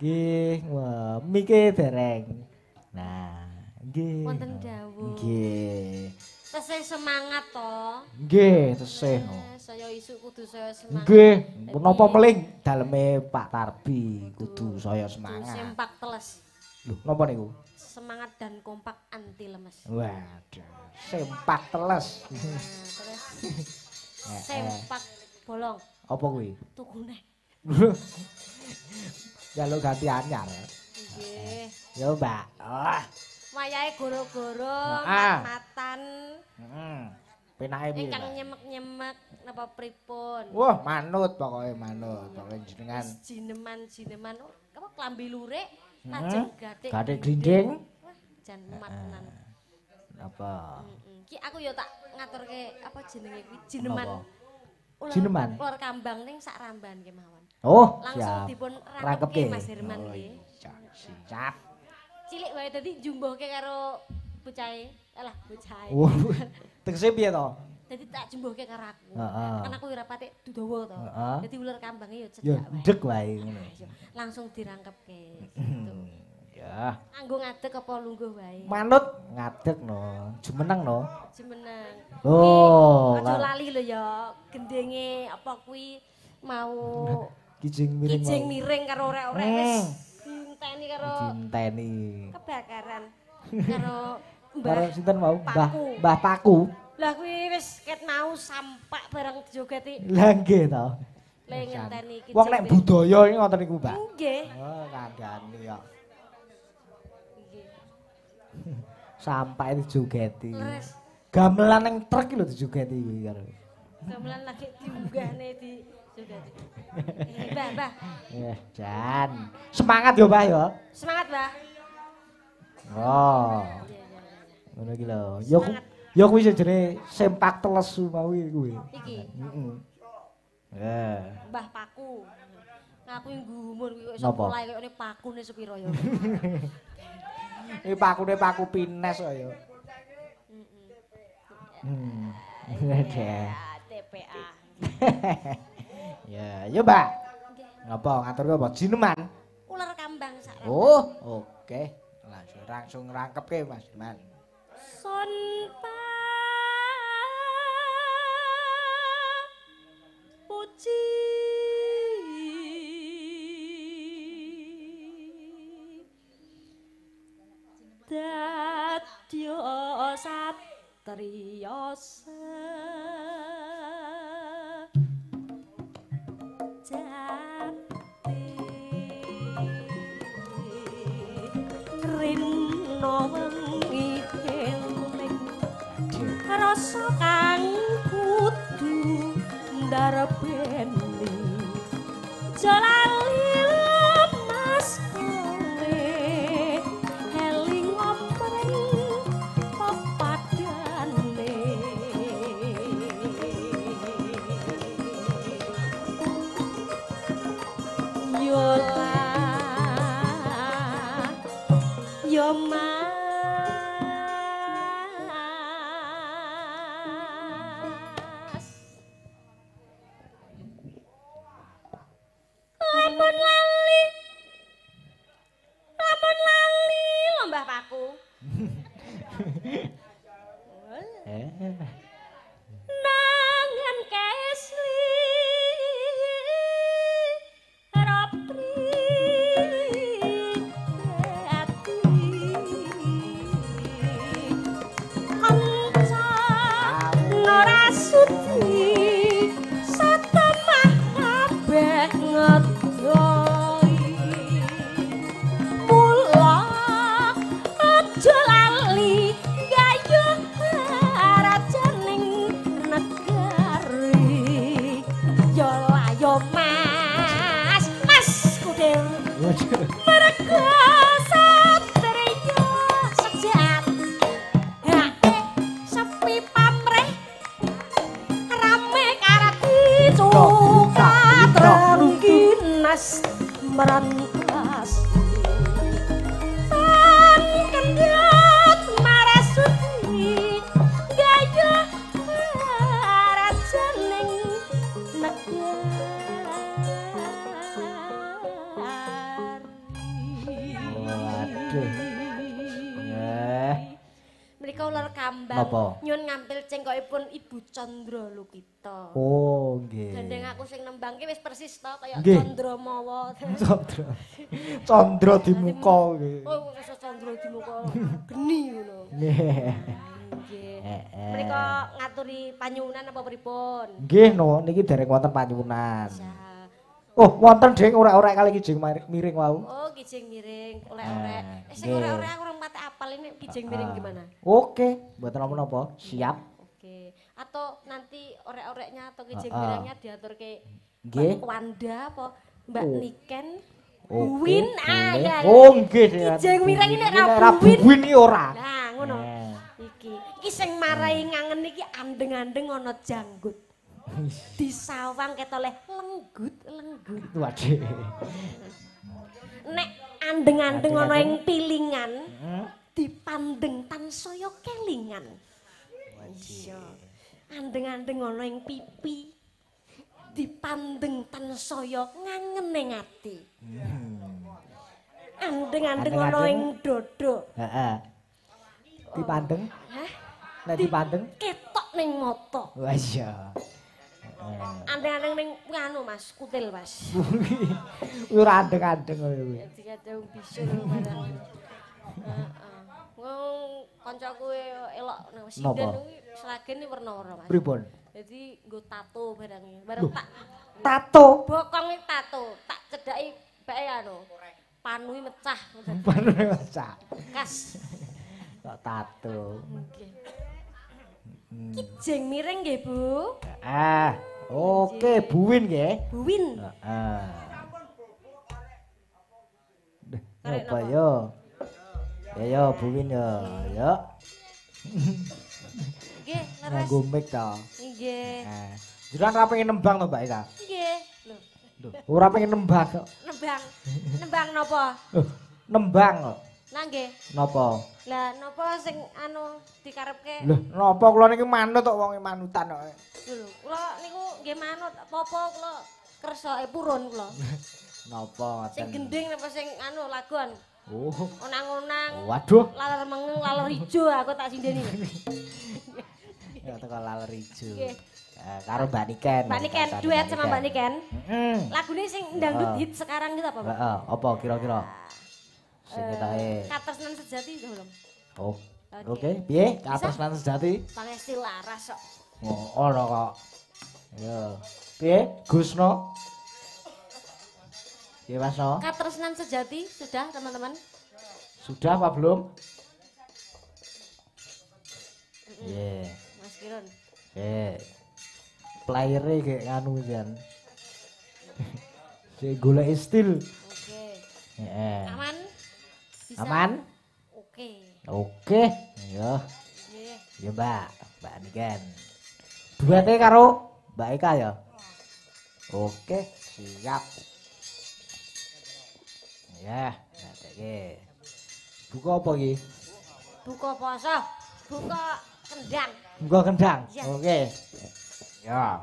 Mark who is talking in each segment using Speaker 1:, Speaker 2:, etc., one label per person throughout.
Speaker 1: Nggih, wah, mike dereng. Nah, nggih.
Speaker 2: Wonten dawuh.
Speaker 1: Nggih.
Speaker 2: Tesih semangat to.
Speaker 1: Nggih, tesih.
Speaker 2: Saya isuk kudu saya semangat.
Speaker 1: Nggih, menapa meling daleme Pak Tarbi kudu saya semangat.
Speaker 2: Sempak teles.
Speaker 1: Lho, napa niku?
Speaker 2: Semangat dan kompak anti lemes.
Speaker 1: Waduh, sempak teles.
Speaker 2: Terus sempak bolong.
Speaker 1: Apa kuwi?
Speaker 2: Tukune.
Speaker 1: Njaluk ganti anyar.
Speaker 2: Nggih.
Speaker 1: Yo, Mbak. Oh.
Speaker 2: Wayahe goro-goro, mat-matan.
Speaker 1: Heeh. Penake piye?
Speaker 2: Ingkang nyemek-nyemek napa pripun?
Speaker 1: Wah, manut pokoke manut. Pokoke jenengan
Speaker 2: jineman-jineman apa klambi lurik, lajeng gathik.
Speaker 1: Gathik glinding.
Speaker 2: Wah, jan mat tenan.
Speaker 1: Apa?
Speaker 2: Heeh. Ki aku ya tak ngaturke apa jenenge kuwi jineman.
Speaker 1: Jineman.
Speaker 2: Ular kambang ning sak ramban kemawon.
Speaker 1: Oh,
Speaker 2: langsung dipun rangkepke Mas Herman nggih.
Speaker 1: Siap.
Speaker 2: Cilik wae dadi njumbuhke karo bocahe. Alah, bocahe.
Speaker 1: Tegese piye to?
Speaker 2: Dadi tak jumbuhke karo aku.
Speaker 1: Heeh.
Speaker 2: Kan aku ora patek dawa to. Dadi ular kambange ya
Speaker 1: Ya
Speaker 2: cedhak wae.
Speaker 1: ndek wae ngono.
Speaker 2: Langsung dirangkepke gitu.
Speaker 1: Ya.
Speaker 2: Anggo ngadeg apa lungguh wae?
Speaker 1: Manut ngadeg no, jumeneng no.
Speaker 2: Jumeneng.
Speaker 1: Lho,
Speaker 2: aja lali lho ya, gendenge apa kuwi mau
Speaker 1: kijing miring.
Speaker 2: Kijing miring karo orek-orek wis dienteni karo
Speaker 1: dienteni.
Speaker 2: Kebakaran karo Mbah.
Speaker 1: Karo sinten mau? Mbah Mbah Paku.
Speaker 2: Lah kuwi wis ket mau sampak bareng dijogeti.
Speaker 1: Lah nggih to.
Speaker 2: Le ngenteni kijing.
Speaker 1: Wong nek budaya iki ngoten niku, Mbak.
Speaker 2: Nggih.
Speaker 1: Oh, kandhane kok.
Speaker 2: Nggih.
Speaker 1: Sampai dijogeti.
Speaker 2: Leres.
Speaker 1: Gamelan ning truk iki lho dijogeti kuwi karo.
Speaker 2: Gamelan lagi diunggahne dijogeti. Mbah, Mbah.
Speaker 1: Jan. Semangat yo, Mbah yo.
Speaker 2: Semangat, Mbah.
Speaker 1: Oh. Ngono iki lho. Yo yo kuwi jenenge sempak teles mau kuwi.
Speaker 2: Iki.
Speaker 1: Heeh. Eh.
Speaker 2: Mbah Paku. Aku nggumun kuwi kok iso mulai koyo ngene pakune sepiro yo.
Speaker 1: Iki pakune paku pines kok yo.
Speaker 2: Heeh. TPA.
Speaker 1: Ya, yo Mbak. Ngapa ngaturke apa jineman?
Speaker 2: Ular kambang sak.
Speaker 1: Oh, oke. Langsung rangkepke Mas Herman.
Speaker 2: Son puji dadya satriya sejati rina wengi eling rasa kang kudu ndarbeni jalali lemas kowe eling omring pepadane yo la yo mas lamun lali lho Mbah Paku. Nangan kesli mergo satriya sejati hake sepi pamrih rame karati cukat rengginas merentas tan kendhat marasuti gayuh rajaning negara.
Speaker 1: Waduh. Nggih.
Speaker 2: Menika ular kambang nyuwun ngampil cengkokipun Ibu Candra Lukita.
Speaker 1: Oh, nggih.
Speaker 2: Gandeng aku sing nembang ki wis persis to kaya Candra Mawa.
Speaker 1: Candra. Candra di muka nggih.
Speaker 2: Oh, iso Candra di muka. Geni ngono.
Speaker 1: Nggih.
Speaker 2: Nggih. Menika ngaturi panyuwunan apa pripun?
Speaker 1: Nggih, no, niki dereng wonten panyuwunan. Oh, wonten ding orek-orek kali kijing miring wau.
Speaker 2: Oh, kijing miring, orek-orek. Sing orek-orek aku ora pati apal ini kijing miring gimana?
Speaker 1: Oke, mboten napa-napa. Siap.
Speaker 2: Oke. Atau nanti orek-oreknya atau kijing miringnya diaturke Mbak Wanda apa Mbak Niken? Buwin ah ya.
Speaker 1: Oh, nggih.
Speaker 2: Kijing miring ini ora
Speaker 1: buwin iki ora.
Speaker 2: Nah, ngono. Iki. Iki sing marai ngangen iki andeng-andeng ana janggut. Disawang ketoleh lenggut-lenggut.
Speaker 1: Waduh.
Speaker 2: Nek andeng-andeng ana ing pilingan, dipandeng tansaya kelingan. Iya. Andeng-andeng ana ing pipi, dipandeng tansaya ngangen ning ati. Andeng-andeng ana ing dada.
Speaker 1: Heeh. Dipandeng?
Speaker 2: Hah?
Speaker 1: Nek dipandeng
Speaker 2: ketok ning mata.
Speaker 1: Wah iya.
Speaker 2: Andeng-andeng ning anu Mas, kutil Mas.
Speaker 1: Kuwi ora andeng-andeng kowe kuwi.
Speaker 2: Dikadang bisul barang. Heeh. Wong kancaku elok nang sinden kuwi Sragen iki werna-werna Mas.
Speaker 1: Pripun?
Speaker 2: Dadi nggo tato barang. Bareng tak
Speaker 1: tato.
Speaker 2: Bokong iki tato, tak cedhaki bae anu. Panuhe mecah.
Speaker 1: Panuhe mecah.
Speaker 2: Kas.
Speaker 1: Kok tato.
Speaker 2: Nggih. Kijing miring nggih, Bu.
Speaker 1: Heeh. Oke, Buwin nggih.
Speaker 2: Buwin.
Speaker 1: Heeh. Apa yo? Ya yo Buwin yo. Yo.
Speaker 2: Nggih, leres.
Speaker 1: Nganggo mic to.
Speaker 2: Nggih.
Speaker 1: Heeh. Jenengan ora pengen nembang to, Mbak Eka?
Speaker 2: Nggih. Lho.
Speaker 1: Ora pengen nembang kok.
Speaker 2: Nembang. Nembang napa?
Speaker 1: Nembang kok.
Speaker 2: Lah nggih.
Speaker 1: Napa?
Speaker 2: Lah napa sing anu dikarepke?
Speaker 1: Lho, napa kula niki manut kok wong manutan kok.
Speaker 2: Lho, kula niku nggih manut apa-apa kula kersa purun kula.
Speaker 1: Napa ngoten?
Speaker 2: Sing gending napa sing anu lagon?
Speaker 1: Oh.
Speaker 2: Onang-onang.
Speaker 1: Waduh.
Speaker 2: Laler mengeng, laler ijo aku tak sindeni.
Speaker 1: Ya teko laler ijo.
Speaker 2: Nggih.
Speaker 1: Karo Mbak Niken.
Speaker 2: Mbak Niken, duet sama Mbak Niken.
Speaker 1: Heeh.
Speaker 2: Lagune sing dangdut hit sekarang gitu apa, Pak?
Speaker 1: Heeh, apa kira-kira? Sing ketoke.
Speaker 2: Katresnan Sejati udah belum?
Speaker 1: Oh. Oke, piye? Katresnan Sejati?
Speaker 2: Pangesti laras kok.
Speaker 1: Oh, ora kok. Ya. Piye? Gusno? Piye Mas No?
Speaker 2: Katresnan Sejati sudah, teman-teman?
Speaker 1: Sudah apa belum? Iya.
Speaker 2: Mas Kirun.
Speaker 1: Eh. Playere kayak anu jan. Sing golek stil.
Speaker 2: Oke.
Speaker 1: Heeh.
Speaker 2: Aman? Bisa?
Speaker 1: Aman?
Speaker 2: Oke.
Speaker 1: Oke. Ya.
Speaker 2: Nggih.
Speaker 1: Ya Mbak, Mbak Niken. Duete karo Mbak Eka ya. Oke, siap. Ya, ngateke. Buka apa iki?
Speaker 2: Buka poso, buka kendang.
Speaker 1: Buka kendang.
Speaker 2: Ya.
Speaker 1: Oke. Ya.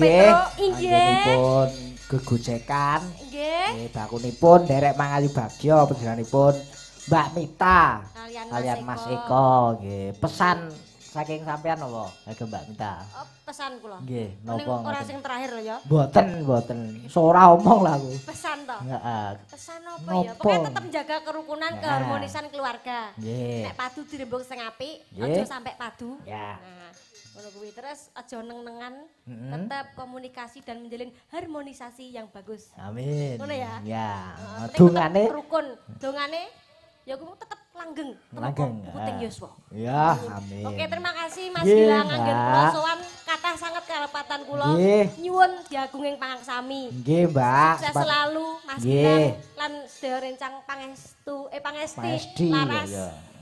Speaker 2: Petro. Inggih.
Speaker 1: Anggenipun gegojekan.
Speaker 2: Nggih.
Speaker 1: Nggih, bakunipun nderek mangayu bagya panjenenganipun Mbak Mita
Speaker 2: kalian
Speaker 1: Mas Eko. Nggih. Pesan saking sampean napa kagem Mbak Mita?
Speaker 2: Oh, pesan kula.
Speaker 1: Nggih, napa
Speaker 2: ora sing terakhir lho ya?
Speaker 1: Mboten, mboten. Ora omong lah aku.
Speaker 2: Pesan to.
Speaker 1: Heeh.
Speaker 2: Pesan apa ya? Pokoke tetep jaga kerukunan, keharmonisan keluarga.
Speaker 1: Nggih.
Speaker 2: Nek padu dirembug sing apik, aja sampai padu.
Speaker 1: Ya.
Speaker 2: Nah, ngono kuwi terus aja neng-nengan, tetap komunikasi dan menjalin harmonisasi yang bagus.
Speaker 1: Amin.
Speaker 2: Ngono ya?
Speaker 1: Ya. Dongane
Speaker 2: rukun. Dongane ya kuwi tetep langgeng,
Speaker 1: langgeng
Speaker 2: puting yuswa.
Speaker 1: Ya, amin.
Speaker 2: Oke, terima kasih Mas Gilang anggen kula sowan kathah sanget kalepatan kula. Nyuwun diagunging pangaksami.
Speaker 1: Nggih, Mbak.
Speaker 2: Sukses selalu Mas Gilang lan sedaya rencang pangestu pangesti laras.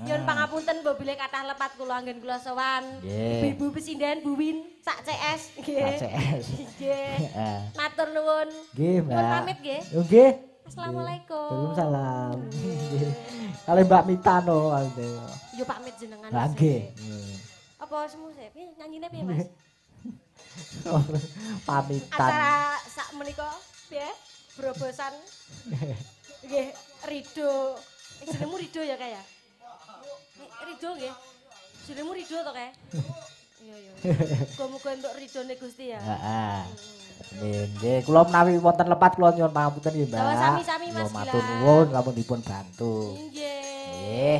Speaker 2: Nyuwun pangapunten mbok bilih kathah lepat kula anggen kula sowan. Ibu-ibu pesinden Bu Win sak CS nggih.
Speaker 1: Sak CS.
Speaker 2: Nggih. Matur nuwun.
Speaker 1: Nggih, Mbak.
Speaker 2: Nyuwun pamit nggih.
Speaker 1: Nggih.
Speaker 2: Assalamualaikum.
Speaker 1: Waalaikumsalam. Kali Mbak Mita no.
Speaker 2: Yo pamit jenengan.
Speaker 1: Lah nggih.
Speaker 2: Apa semu sih? Piye nyanyine piye, Mas?
Speaker 1: Pamitan.
Speaker 2: Acara sak menika piye? Brobosan. Nggih, Rido. Jenengmu Rido ya kae ya? Rido nggih. Jenengmu Rido to kae? Iya iya. Muga-muga entuk ridhone Gusti ya.
Speaker 1: Heeh. Amin. Nggih, kula menawi wonten lepat kula nyuwun pangapunten nggih, Mbak.
Speaker 2: Sami-sami Mas.
Speaker 1: Matur nuwun sampun dipun bantu.
Speaker 2: Nggih.
Speaker 1: Nggih.